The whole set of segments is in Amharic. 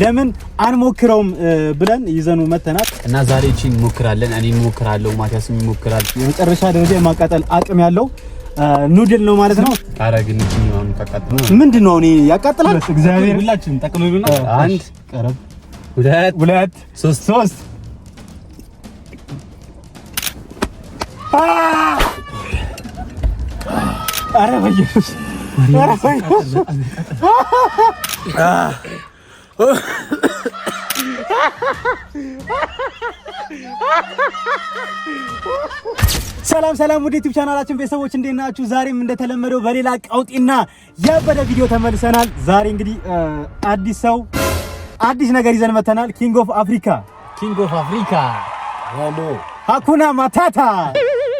ለምን አንሞክረውም ብለን ይዘኑ መተናል። እና ዛሬ እቺን እንሞክራለን። እኔ እሞክራለሁ፣ ማቲያስም ይሞክራል። የመጨረሻ ደረጃ የማቃጠል አቅም ያለው noodle ነው ማለት ነው። ኧረ ግን እቺን አሁን ካቃጥለው ምንድን ነው እኔ ያቃጥላል? እግዚአብሔር ሁላችንም ጠቅልሉና አንድ ቀረብ ሁለት ሁለት ሶስት ሶስት። ኧረ በኢየሱስ፣ ኧረ በኢየሱስ! ሰላም ሰላም፣ ውድ ዩቲዩብ ቻናላችን ቤተሰቦች እንዴት ናችሁ? ዛሬም እንደተለመደው በሌላ ቀውጢና ያበደ ቪዲዮ ተመልሰናል። ዛሬ እንግዲህ አዲስ ሰው አዲስ ነገር ይዘን መተናል። King of Africa፣ King of Africa ራሞ። Hakuna Matata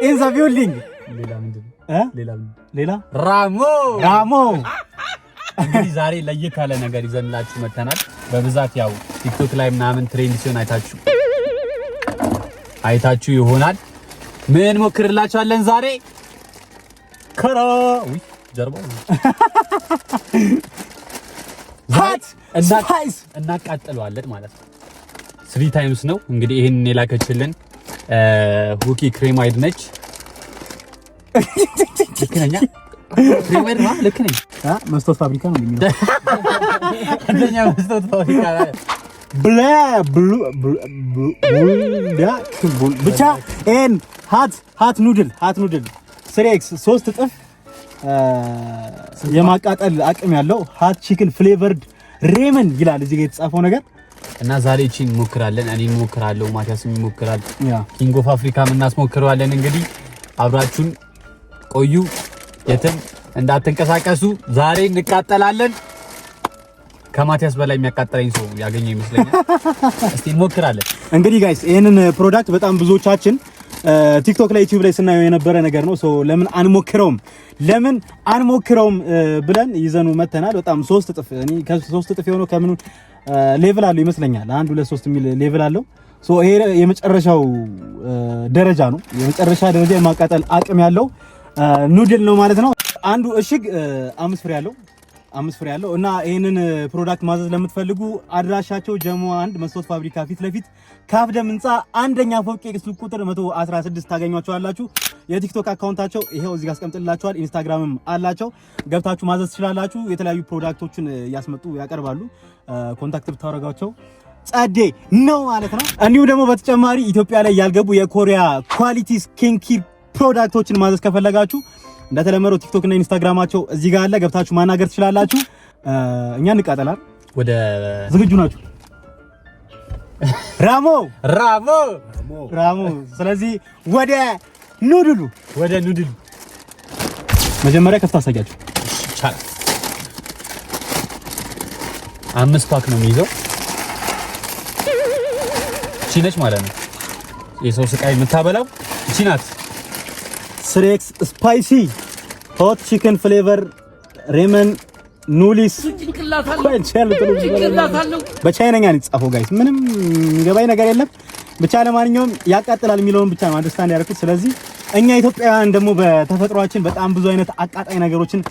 in the building። ሌላ ምንድን ነው? ሌላ ምንድን ነው? ሌላ ራሞ። ራሞ። እንግዲህ ዛሬ ለየት ያለ ነገር ይዘንላችሁ መተናል። በብዛት ያው ቲክቶክ ላይ ምናምን trend ሲሆን አይታችሁ ይሆናል። ምን ሞክርላችኋለን ዛሬ? ከራ ውይ ጀርባው Hot spice። እናቃጥለዋለን ማለት ነው። Three times ነው እንግዲህ። ይሄንን የላከችልን ሁኪ ክሬማይድ ነች። ልክ ነኝ? ክሬማይድ ነው፣ ልክ ነኝ። መስታወት ፋብሪካ ነው የሚለው። አንደኛ መስታወት ፋብሪካ። ብላ ብሉ ብሉ ብቻ ይሄን hot noodle፣ hot noodle 3X 3 እጥፍ የማቃጠል አቅም ያለው hot chicken flavored ramen ይላል እዚህ ጋር የተጻፈው ነገር። እና ዛሬ እቺን እንሞክራለን። እኔ እሞክራለሁ፣ ማቲያስም ይሞክራል። King of Africa እናስሞክረዋለን። እንግዲህ አብራችሁን ቆዩ፣ የትም እንዳትንቀሳቀሱ። ዛሬ እንቃጠላለን። ከማቲያስ በላይ የሚያቃጥለኝ ሰው ያገኘው ይመስለኛል። እስቲ እንሞክራለን። እንግዲህ guys፣ ይህንን product በጣም ብዙዎቻችን ቲክቶክ ላይ፣ ዩቲዩብ ላይ ስናየው የነበረ ነገር ነው። So ለምን አንሞክረውም፣ ለምን አንሞክረውም ብለን ይዘኑ መተናል። በጣም 3 እጥፍ፣ እኔ ከ3 እጥፍ የሆነው ከምኑ level አለው ይመስለኛል። አንድ ሁለት ሶስት የሚል level አለው። So ይሄ የመጨረሻው ደረጃ ነው። የመጨረሻ ደረጃ የማቃጠል አቅም ያለው noodle ነው ማለት ነው። አንዱ እሽግ 5 ፍሬ አለው፣ 5 ፍሬ ያለው። እና ይህንን product ማዘዝ ለምትፈልጉ አድራሻቸው ጀሞ 1 መስታወት ፋብሪካ ፊት ለፊት ካፍደም ህንፃ አንደኛ ፎቅ የሱቅ ቁጥር 116 ታገኟቸዋላችሁ። የቲክቶክ account ኣቸው ይሄው እዚህ ጋር አስቀምጥላችኋል። ኢንስታግራምም አላቸው። ገብታችሁ ማዘዝ ትችላላችሁ። የተለያዩ product ኦችን እያስመጡ ያቀርባሉ። Contact ብታደርጓቸው ጸዴ ነው ማለት ነው። እንዲሁም ደግሞ በተጨማሪ ኢትዮጵያ ላይ ያልገቡ የኮሪያ quality skin care product ኦችን ማዘዝ ከፈለጋችሁ እንደተለመደው ቲክቶክ እና ኢንስታግራማቸው እዚህ ጋር አለ። ገብታችሁ ማናገር ትችላላችሁ። እኛ እንቃጠላል። ወደ ዝግጁ ናችሁ? ራሞ። ራሞ። ራሞ። ስለዚህ ወደ noodle ኡ። ወደ noodle ኡ። መጀመሪያ ከፍታ አሳያችሁ። ይቻላል። 5 pack ነው የሚይዘው። እቺ ነች ማለት ነው የሰው ስቃይ የምታበላው እቺ ናት። 3X spicy hot chicken flavor ramen noodles። በቻይነኛ ነው የተጻፈው guys። ምንም የሚገባኝ ነገር የለም። ብቻ ለማንኛውም ያቃጥላል የሚለውን ብቻ ነው understand ያደረኩት። ስለዚህ እኛ ኢትዮጵያውያን ደግሞ በተፈጥሯችን በጣም ብዙ አይነት አቃጣይ ነገሮችን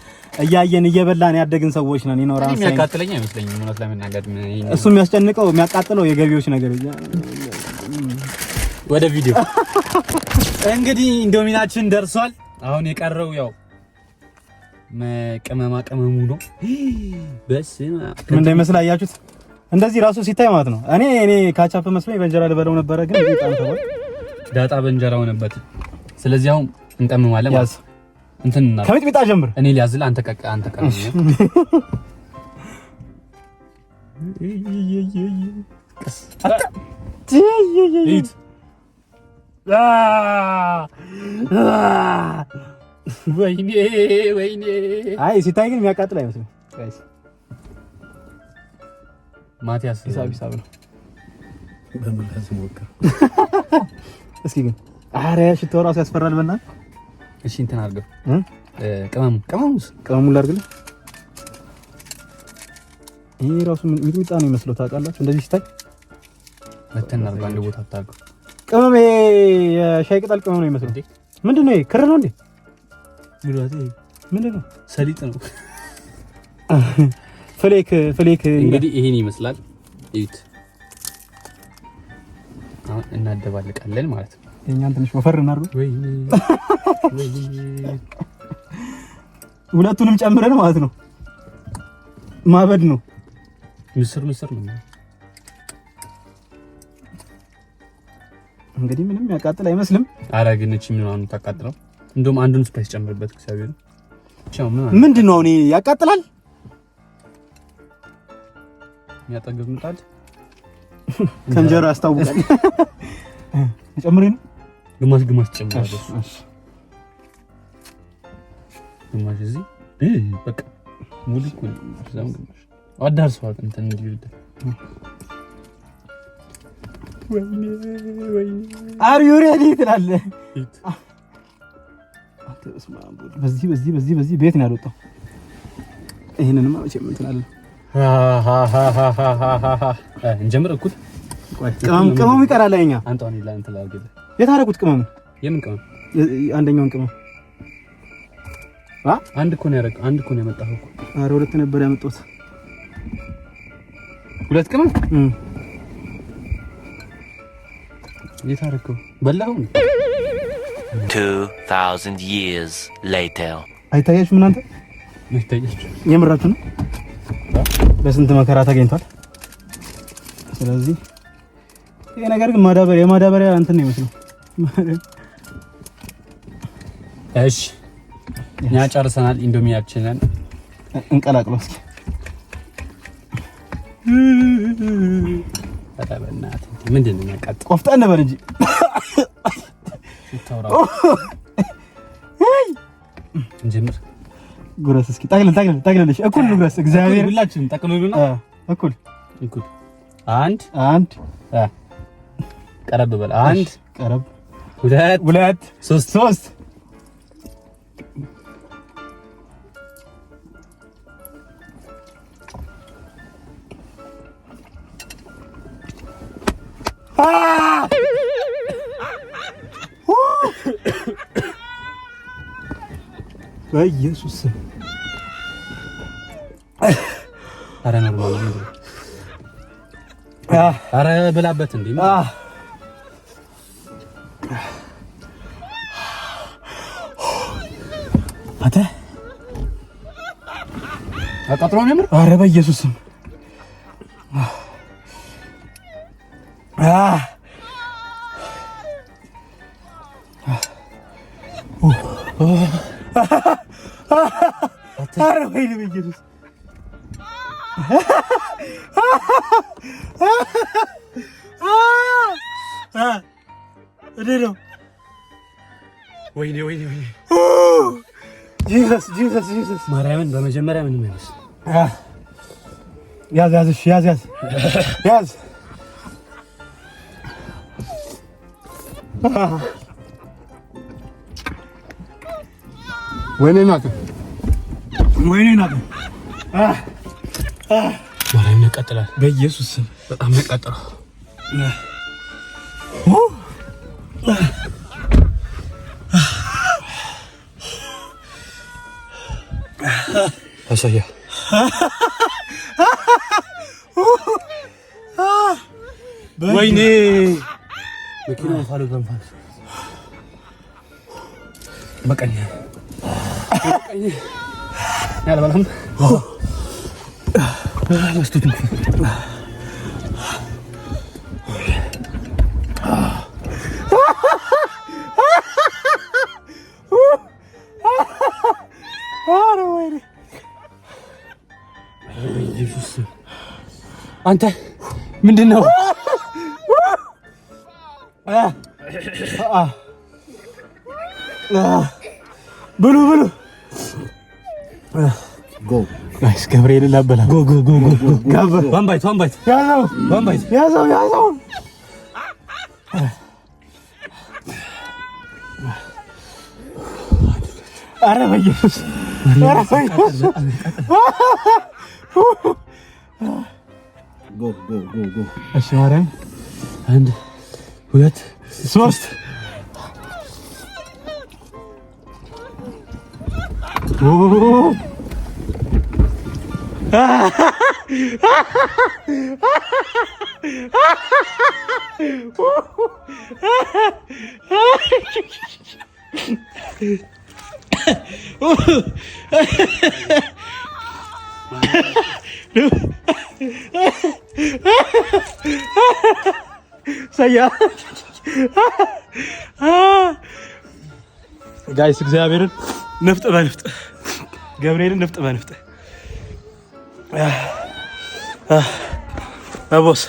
እያየን እየበላን ያደግን ሰዎች ነን። ይኖራል። የሚያቃጥለኝ አይመስለኝም እውነት ለመናገር። እሱ የሚያስጨንቀው የሚያቃጥለው የገቢዎች ነገር። ወደ ቪዲዮ። እንግዲህ ኢንዶሚናችን ደርሷል። አሁን የቀረው ያው ቅመማ ቅመሙ ነው። በስመ አብ! ምን እንደሚመስል አያችሁት? እንደዚህ ራሱ ሲታይ ማለት ነው። እኔ ካቻፕ መስሎኝ በእንጀራ ልበለው ነበረ፣ ግን በጣም ተባል። ዳጣ በእንጀራ ሆነበት። ስለዚህ አሁን እንቀምማለን ማለት ነው። እንትን እናድርግ። ከሚጥሚጣ ጀምር። እኔ ሊያዝል፣ አንተ ቀቅ፣ አንተ ቀቅ። ቀስ እዩት። ወይኔ ወይኔ! አይ ሲታይ ግን የሚያቃጥል አይመስልም guys። ማቲያስ። ሂሳብ ሂሳብ ነው። በምላስ ሞክር። እስኪ ግን አረ ሽታው ራሱ ያስፈራል። በእናትህ። እሺ እንትን አድርገው፣ ቅመሙ፣ ቅመሙስ? ቅመሙን ላድርግልህ። ይሄ ራሱ ሚጥሚጣ ነው የሚመስለው ታውቃላችሁ? እንደዚህ ሲታይ። መተን አድርገው፣ አንድ ቦታ አታድርገው። ቅመም፣ ይሄ የሻይ ቅጠል ቅመም ነው የሚመስለው። ምንድን ነው ይሄ? ክር ነው እንዴ? ምንድን ነው? ሰሊጥ ነው። Flake flake። እንግዲህ ይሄን ይመስላል። እዩት። አሁን እናደባልቃለን ማለት ነው። የእኛን ትንሽ ወፈር እናድርገው። ወይኔ ወይኔ፣ ሁለቱንም ጨምረን ማለት ነው። ማበድ ነው። ምስር ምስር ነው። እንግዲህ ምንም ያቃጥል አይመስልም። ኧረ ግን እቺ ምን ነው ታቃጥለው? እንደውም አንዱን spice ጨምርበት። እግዚአብሔር ቻው። ምን ምንድን ነው አሁን ያቃጥላል? የሚያጠግብ ምጣድ ከእንጀራ ያስታውቃል። ጨምሬ ነው። ግማሽ ግማሽ ጨምራለሁ። ግማሽ እዚህ በቃ ሙሉ እኮ ነው። እዛም ግማሽ አዳርሰዋል። እንትን እንዲህ ወይኔ ወይኔ፣ Are you ready ትላለህ። በዚህ በዚህ በዚህ በዚህ ቤት ነው ያልወጣው። ይሄንንማ መቼም እንትን አለ። እንጀምር እኩል። ቅመሙ ይቀራል። የእኛ አንተውን ይላ እንትን ላድርግልህ። የት አደረጉት ቅመሙ? የምን ቅመም? አንደኛውን ቅመም አንድ እኮ ነው ያደረገው። አንድ እኮ ነው ያመጣኸው እኮ። ኧረ ሁለት ነበር ያመጣሁት። ሁለት ቅመም የት አደረገው? በላኸው? 2000 years later. አይታያችሁም እናንተ? አይታያችሁም? የምራችሁ ነው? በስንት መከራ ተገኝቷል። ስለዚህ ይሄ ነገር ግን ማዳበሪያ የማዳበሪያ እንትን ነው የሚመስለው። እሺ እኛ ጨርሰናል። ኢንዶሚያችንን እንቀላቅለው እስኪ። ኧረ በእናትህ ምንድን ነው የሚያቃጥለው? ቆፍጠን በል እንጂ። እንጀምር። ጉረስ እስኪ። ጠቅልል ጠቅልል ጠቅልልሽ። እኩል ጉረስ። እግዚአብሔር ሁላችንም ጠቅልሉና እኩል እኩል። አንድ አንድ ቀረብ በል። አንድ ቀረብ፣ ሁለት ሁለት ሶስት ሶስት። በኢየሱስ ስም። ኧረ normal ነው። ኧረ ብላበት እንዴ! አንተ አቃጥሎ ነው የምር። ኧረ በኢየሱስ ስም። ኧረ ወይኔ በኢየሱስ። እንዴት ነው? ወይኔ ወይኔ ወይኔ! Jesus Jesus Jesus! ማርያምን በመጀመሪያ ምንም አይመስልም። ያዝ ያዝ፣ እሺ ያዝ ያዝ ያዝ። ወይኔ ናት፣ ወይኔ ናት። ማርያምን ያቃጥላል። በኢየሱስ ስም። በጣም ያቃጥላል። አሳያ። ወይኔ መኪናው እንፋሎት በእንፋሎት በቀኝ በቀኝ አልበላም። መስቶት ኢየሱስ አንተ ምንድን ነው? ብሉ ብሉ። Go. Nice ገብርኤል ላበላ። Go go go go! One bite, one bite. ያዘው። One bite. ያዘው ያዘው። ኧረ በኢየሱስ፣ ኧረ በኢየሱስ! Go go go go. እሺ ማርያም። አንድ ሁለት ሶስት። ኦ! ሰያ guys እግዚአብሔርን ንፍጥ በንፍጥ፣ ገብርኤልን ንፍጥ በንፍጥ boss።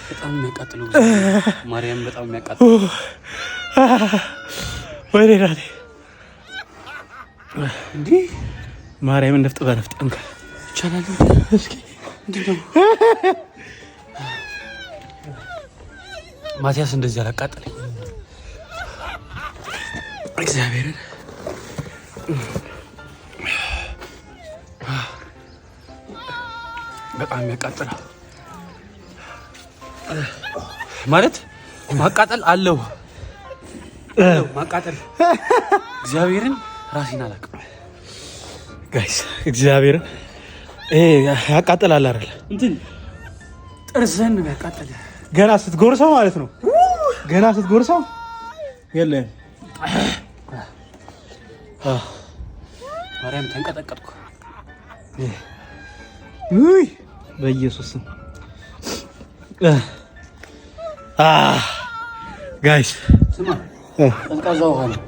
በጣም የሚያቃጥለው፣ ማርያም በጣም የሚያቃጥለው። ወይኔ ናቴ። እንዲህ። ማርያምን ንፍጥ በንፍጥ፣ እንካ። ይቻላል። እስኪ። እንዴት ነው ማቲያስ እንደዚህ አላቃጠለኝ እግዚአብሔርን። በጣም የሚያቃጥለው፣ ማለት ማቃጠል አለው ማቃጠል። እግዚአብሔርን ራሴን አላውቅም። Guys፣ እግዚአብሔርን ይሄ ያቃጥላል አይደል? እንትን ጥርስህን ነው የሚያቃጥል። ገና ስትጎርሰው ማለት ነው። ገና ስትጎርሰው የለም። ማርያም ተንቀጠቀጥኩ። ውይ በኢየሱስ ስም guys። ስማ፣ ቀዝቃዛ ውሃ ነው።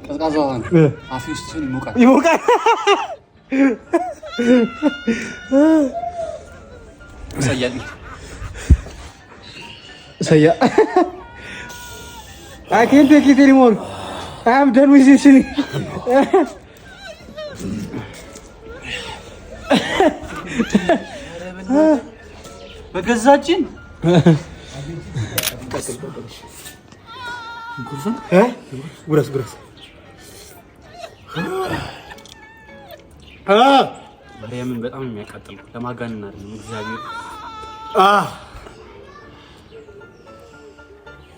ቀዝቃዛ ውሃ ነው። አፌ ውስጥ ሲሆን ይሞቃል። ይሞቃል። ያሳያል። ሰያ I can't take it anymore. I am done with this. በገዛችን ጉረስ ጉረስ። ማርያምን በጣም የሚያቃጥለው፣ ለማጋነን አይደለም። እግዚአብሔር።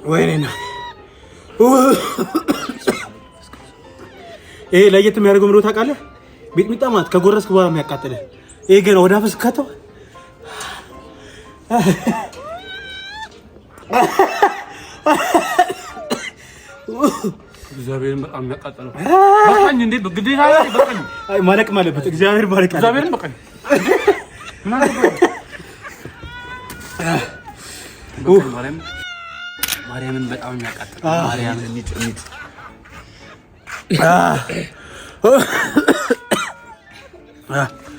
ወይኔ እናቴ። ይሄ ለየት የሚያደርገው ምንድነው ታውቃለህ? ሚጥሚጣ ማለት ከጎረስክ በኋላ የሚያቃጥልህ፣ ይሄ ገና ወደ አፍህ ስትከተው። እግዚአብሔርን በጣም የሚያቃጥለው። በቃኝ እንዴ፣ ግዴታ በቃኝ። አይ ማለቅም አለበት። እግዚአብሔር ማለቅ አለበት። እግዚአብሔርን በቃኝ። ምን አገባኝ? በቃኝ። ማርያምን፣ ማርያምን በጣም የሚያቃጥለው ማርያምን።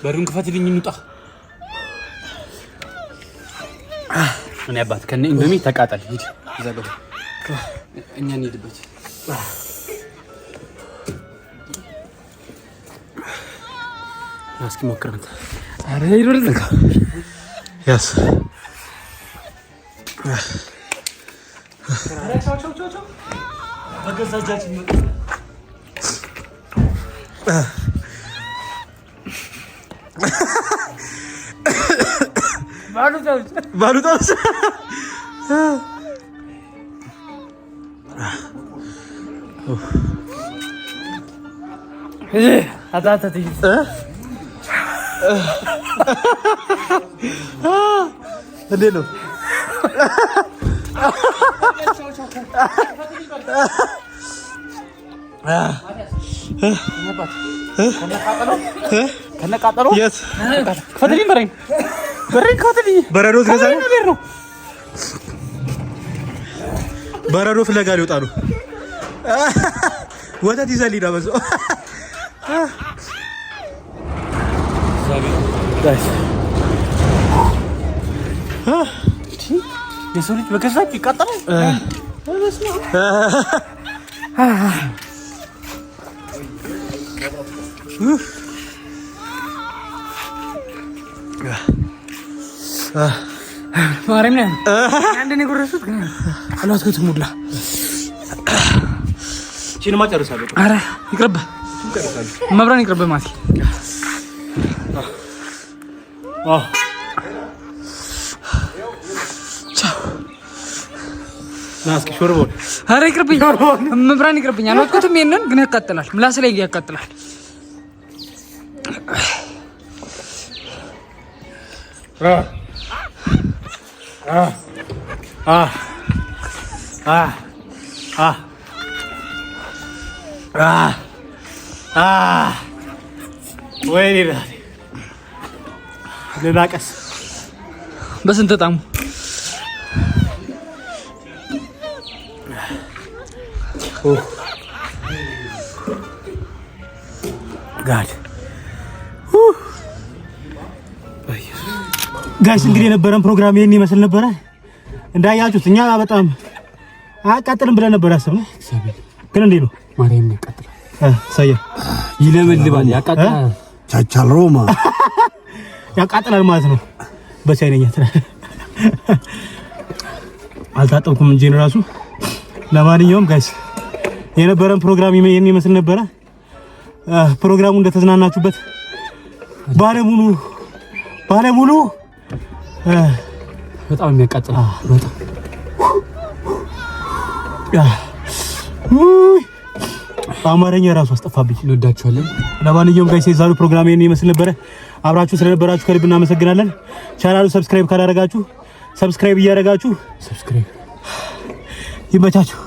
በሩን ክፈትልኝ እንውጣ። እኔ አባት ከነ ኢንዶሚ ተቃጠል። ሂድ እዛ ገባ፣ እኛ እንሂድበት። እስኪ ሞክር አንተ። ኧረ ሂድ ወደዛ። ያስ። በገዛ እጃችን መጣ። ባሉጣስ። እንዴት ነው? ከነቃጠሎ። የት? ክፈትልኝ፣ በሬን በሬን ክፈትልኝ። በረዶ ትገዛ ነው? ነገር ነው። በረዶ ፍለጋ ሊወጣ ነው። ወተት ይዘህ ሊዳ በዛው። Guys። የሰው ልጅ በገዛ እጁ ይቃጠላል። ማርያም ነው አንድ ነው የጎረሱት፣ ግን አላስኩትም ሁላ። ቺንማ ጨርሳለሁ። ኧረ ይቅርብህ፣ መብራን ይቅርብህ ማቲ። ቻው። ና እስኪ ሾርቦን። ኧረ ይቅርብኝ፣ መብራን ይቅርብኝ። አልወጥኩትም። ይሄንን ግን ያቃጥላል፣ ምላስ ላይ ያቃጥላል። ወይኔ ልላቀስ። በስንት ጣሙ? God, guys፣ እንግዲህ የነበረን ፕሮግራም ይሄን ይመስል ነበረ። እንዳያችሁት እኛ በጣም አያቃጥልም ብለን ነበር ያሰብነው፣ ግን እንዴት ነው? ማርያም ያቃጥላል። ሳየ ይለበልባል፣ ያቃጥላል። ቻቻሮማ። ያቃጥላል ማለት ነው በቻይነኛ። አልታጠብኩም እንጂ ራሱ። ለማንኛውም guys፣ የነበረን ፕሮግራም ይሄን ይመስል ነበረ። ፕሮግራሙ እንደተዝናናችሁበት ባለሙሉ በጣም የሚያቃጥል በጣም። ውይ፣ በአማርኛ ራሱ አስጠፋብኝ። እንወዳችኋለን። ለማንኛውም guys፣ የዛሬው ፕሮግራም ይሄን ይመስል ነበረ። አብራችሁ ስለነበራችሁ ከልብ እናመሰግናለን። ቻናሉ subscribe ካላደረጋችሁ subscribe እያደረጋችሁ subscribe ይመቻችሁ።